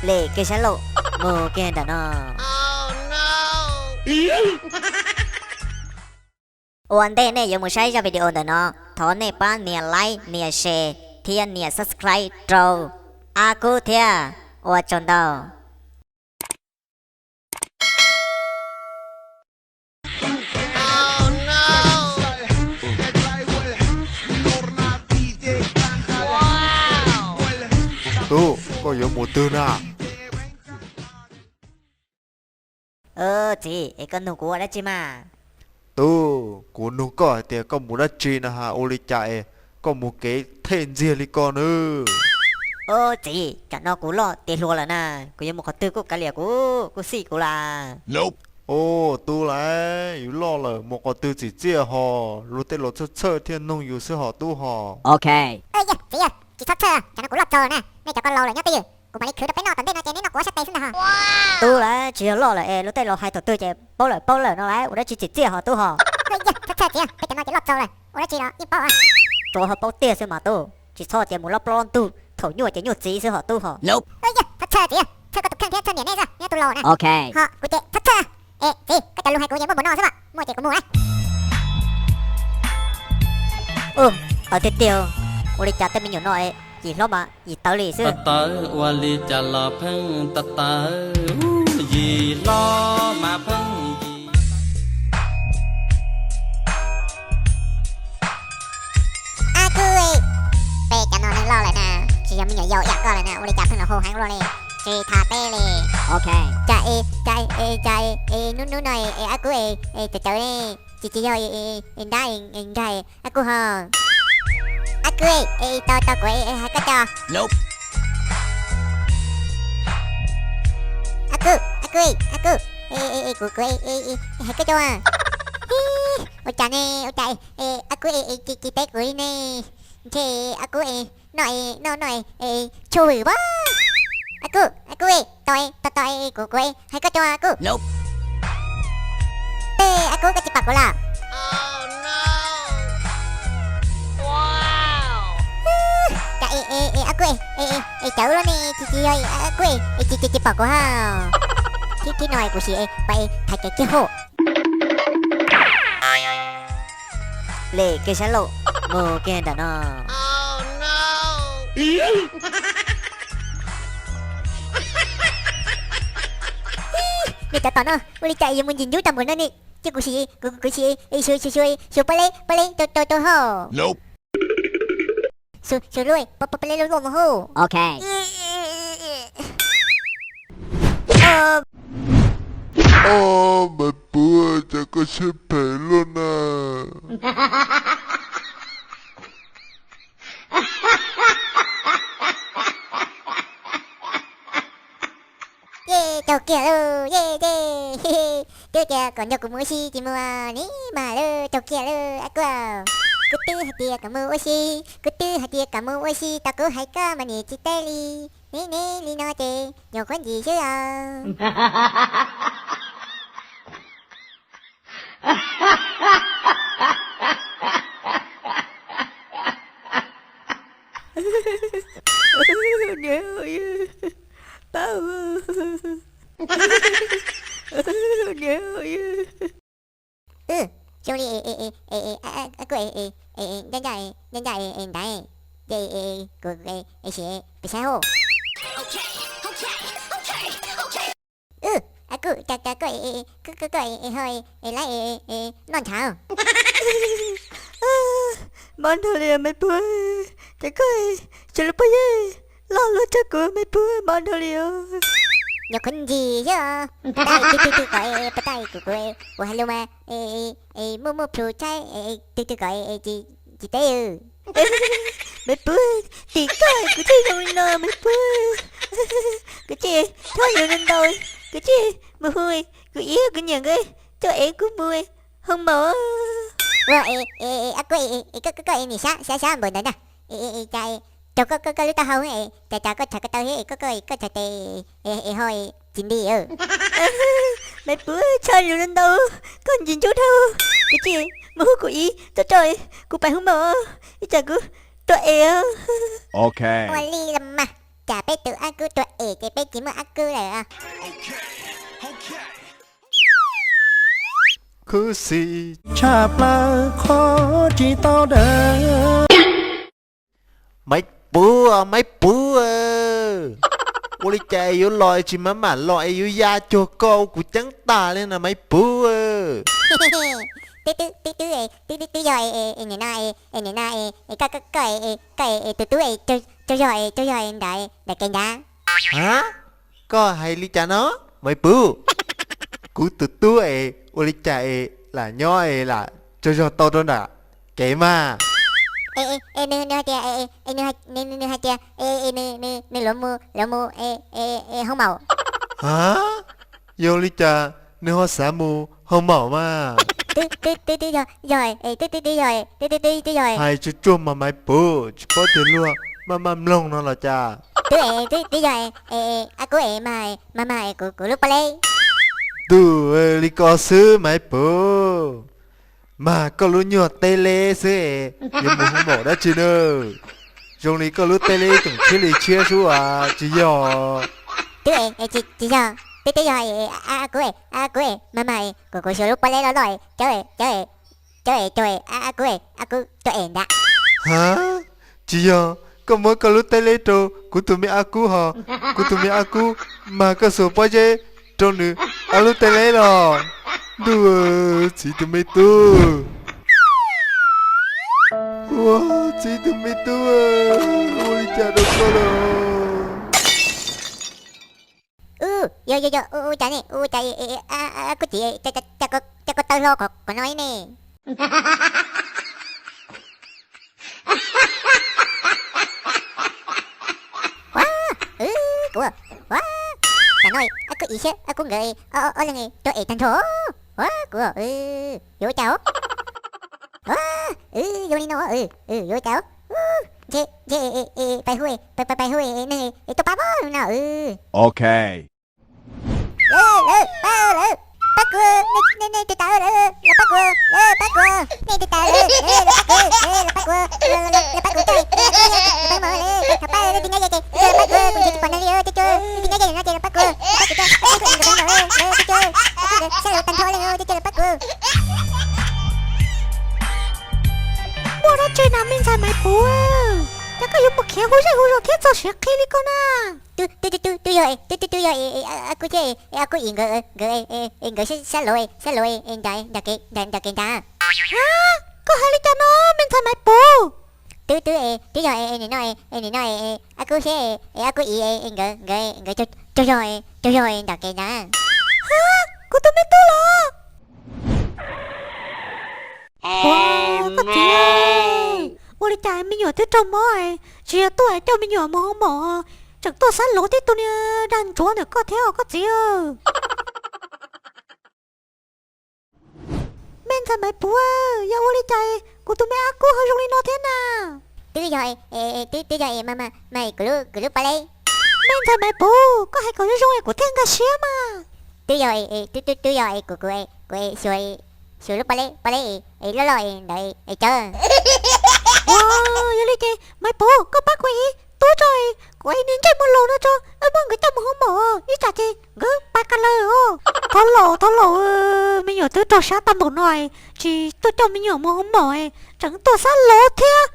Lim kiag sab laug, mus kiag nram no. Ua ntej nej yuav mus saib zaj video ntawm no, thov nej pab nias like, nias share thiab nias subscribe rau Ab Kub thiab. Ua tsaug ntau. Tub, koj yuav mus twg na? Txiv, es koj nug kuv ua dab tsi mas? Tub, kuv nug koj hais tias koj mus dab tsi na has, ua li cas es koj mus kev thej ntxiag li ko nawb? Txiv, tsam no kuv loj tiav hluas lawm na, kuv yuav mus qhov twg kuj kav liam kuv, kuj xij kuv las. Ub, tub lauj, yus loj lawm mus qhov twg txim txiaj hos, luag tej laus txhawj txhawj thiaj noog yus xwb hos tub hos. Txiv, tsis txhob txhawj, tsam no kuv loj txaus na, nej cov ko laus lawm nyob twj ywm, kuv mam li khwv rau peb noj tom ntej no ces neb noj kuv ob sab tes xwb ntag hos. Tub lauj, tsis yog loj lawm es luag tej laus hais thaum twg ces paub lawm paub lawm no lauj, ua dab tsi txim txiaj hos tub hos. Txhob txhawj txiv, peb cov no ces loj txaus lawm, ua dab tsi los yeej paub. Tsuas ho paub tiag xwb mas tub, tsis txhob tias mus lob plaub lob ntug, thaum nyuaj ces nyuaj txiv xwb hos tub hos. Txhob txhawj txiv, txhawj koj tus kheej thiab txhawj niam nej xwb, neb tus laus na. Ho kuv ces txhob txhawj. Es txiv, koj cov lus hais kuv yeej muaj npaum no xwb mas, muaj ces kuv mus lawm. Ua tiag tiag, ua li cas tej me nyuam no es yim hlob mas yim tawv li xwb. Tawv ua li cas los pheej tawv tawv, yim hlob mas pheej yim. Ab Kub, peb cov no neeg loj lawm na, tsis yog me nyuam yaus ib yam koj lawm na, ua li cas pheej los hu heev ua luaj li, tsis tham peb li. Cas es, cas es, cas es, es hnub hnub no es Ab Kub es tawv tawv li, tsis tsis yog es nrab es nkag Ab Kub ho. Ab Kub, es tos tos kuv es hais koj tso. Ab Kub, Ab Kub, Ab Kub, kuv kuv hais koj tso. Ua cas ne, ua cas Ab Kub es tsis teb kuv li ne? Ntshe Ab Kub es noj noj noj tshua vwm pob. Ab Kub, Ab Kub, tos tos kuv kuv hais koj tso Ab Kub. Ab Kub, koj tsis pom kuv los? Cas es Ab Kub es cawv luaj ne, tsis tsis yog Ab Kub es tsis tsis tsis pom kuv ha. Thib thib no kuv sim pais thaiv kev kiag hauj lwm kiag sab laug, mus kiag nram no. Nej cov tom no ua li cas yuav mus ntsim ncuab tag npaum no ne? Ces kuv sim, kuv sim xyuas xyuas xyuas pob leb pob leb rau rau hauj. Xyuas lub pob leb loj loj mus hauj. Ob, Maiv Puab, cas koj siab phem luaj na. Yeej raug kiag lauj, yeej yeej. Twb tias kom nrog kuv mus ua si tsis mus, neb mas lawm raug kiag lauj Ab Kub. Kuv twb hais tias kom mus ua si, kuv twb hais tias kom mus ua si, tos kuv hais koj mas neb tsis teb li. Neb neb li no ces nyuam qhuav ntsim xwb os. Niam, pab, niam. Xyoo li Ab Kub ncaj ncaj ncaj ncaj ntaiv, ces kuv sim pes saib hauj. Ab Kub, cas cas koj, koj koj ho laib noj ntshav. Mob nrog li Maiv Puab, ces koj tsis lub pob zeb loj luaj rau kuv Maiv Puab, mob nrog li os. Nyuam qhuav ntsim xwb os. Pab twg twg kom, pab twg kuv kuv kuv hais lus mas muaj muaj plhus tshaib, twg twg kom tsis teb. Maiv Puab, tim koj kuv thiaj zoo li no Maiv Puab. Kuv tsis txhob yus ntau, kuv tsis mus hu kuv iab kuv niam nkawd coj es kuv mus hoo maum. Ua, Ab Kub, koj nim sab sab sab npaum ntawd ntag. Cas raug koj koj lub taub hau, cas cas koj tshais ko taw thiab koj koj tshais tes es ho tsis nti. Maiv Puab, txhob yus ntau, koj ntsim ntsuab dhau, kuv tsis mus hu kuv iab tuaj rau kuv pais hoo maum, ib tsam kuv tuag es. Ua li los mas, cas peb tus Ab Kub tuag ces peb tsis muaj ab kub lawm. Khuv xim tshaj plaws qhov tsis tau dawb. Maiv Puv, Maiv Puv, ua li cas es yuav los es tsis mam mam los es yuav ya cuag koj ua kuv ceeb tas li na Maiv Puv. Twb twb twb twb twb yog nim no, nim no koj koj koj tus tub tsaug zog tsaug zog ntawm ntawm kev nrad. Ha, koj hais li cas no Maiv Puv? Kuv tus tub es ua li cas es lam nyob es lam tsaug zog tau rau ntawm kev mas? Nws hais tias nws luav mus luav mus hoo maum. Ha, yog li cas nws ho xav mus hoo maum mas? Twb twb twb yog, twb twb twb yog, twb twb twb yog. Hais tsuag tsuag mas Maiv Puv, tsis paub tias luag maj maj mloog no los cas. Twb twb yog, ab kub es mag mag kuv kuv lub pob leb. Ntuj, li ko xwb Maiv Puv, mag koj lub nyuag teb leb xwb es yuav mus hoo maum dab tsi na? Zoo li koj lub teb leb tseem tshiab li tshiab sub as, tsis yog? Twb tsis yog, twb twb yog, ab kub, ab kub mag mag kuv kuv xyuas lub pob leb loj loj, cawb cawb cawb es cawg, ab kub, ab kub cawg es ntag. Ha, tsis yog koj muab koj lub teb leb rau kuv tus me ab kub ho, kuv tus me ab kub mag koj xuas pob zeb rau nws ob lub teb leb los? Ntuj, txiv tus me tub, ua txiv tus me tub, ua li cas rau koj los? Ua cas ne, ua cas ab kub txiv, cas koj taw hlo qhov no ne? Ua, kuv, ua, tam no ab kub txiv thiab ab kub nkawd ob leeg rau es tag nrho. Ua kuv, yuav ua cas os? Ua, zoo li no, yuav ua cas os? Ntshe ntshe pais hu, pais hu neeg tuaj pab pab no. Ok. Lawv, lawv, pab, lawv, pab kuv, nej tus tas, lawv, los pab kuv, lawv, pab kuv, nej tus tas, lawv, los pab kuv, lawv, los pab kuv, lawv, pab kuv, lawv, pab kuv, lawv, pab kuv, kuv ntshe tsis pom neeg li, cov cov, nej tus nyab yeej no ces los pab kuv, pab kuv, lawv, kuv ib nkawd pab no, lawv, cov cov, pab kuv, nkawd xab lav tag nrho li, cov cov, los pab kuv. Muaj dab tsi na me ntxhais Maiv Puv, cas koj yuav mus khiav hu zej hu zos thiab txog siav qhi li koj na? Twb twb twb yog, twb twb twb yog ab kub thiab ab kub txiv nkawd, nkawd nkawd xab lav, xab lav nram kev nrad. Koj hais li cas no me ntxhais Maiv Puv? Twb twb twb yog nim no, nim no ab kub thiab ab kub txiv nkawd nkawd tsaug zog, tsaug zog nram kev nrad. Ha, kuv tus me tub los? Ua, koj txiv, ua li cas me nyuam twb raug mob, tsis yog tuaj coj me nyuam mus hoo maum, tseem tuaj xab lav tib tug niag dag ntsuav ntawm koj thiab os koj txiv. Me ntxhais Maiv Puv, yog ua li cas kuv tus me ab kub ho zoo li no thiab na? Twb yog, twb yog mas mas kuv lub pob leb. Me ntxhais Maiv Puv, koj hais kom zoo zoo es kuv thiaj nkag siab mas. Twb yog, twb twb yog kuv kuv kuv xyuas, xyuas lub pob leb, pob leb loj loj ntawd es cawb. Yog li ces Maiv Puv, koj pab kuv ev tub tso, kuv ev niag ntsej muag laus no tso, wb muab nkawd coj mus hoo maum, ib tsam ces nkawd pais qas lawm os. Thov laus, thov laus, me nyuam twb raug sab tag npaum no, tsis tuaj coj me nyuam mus hoo maum, tseem tuaj xab lav thiab.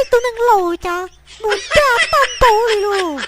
Ib tug neeg laus cas mus ncaj tag npaum li lauj.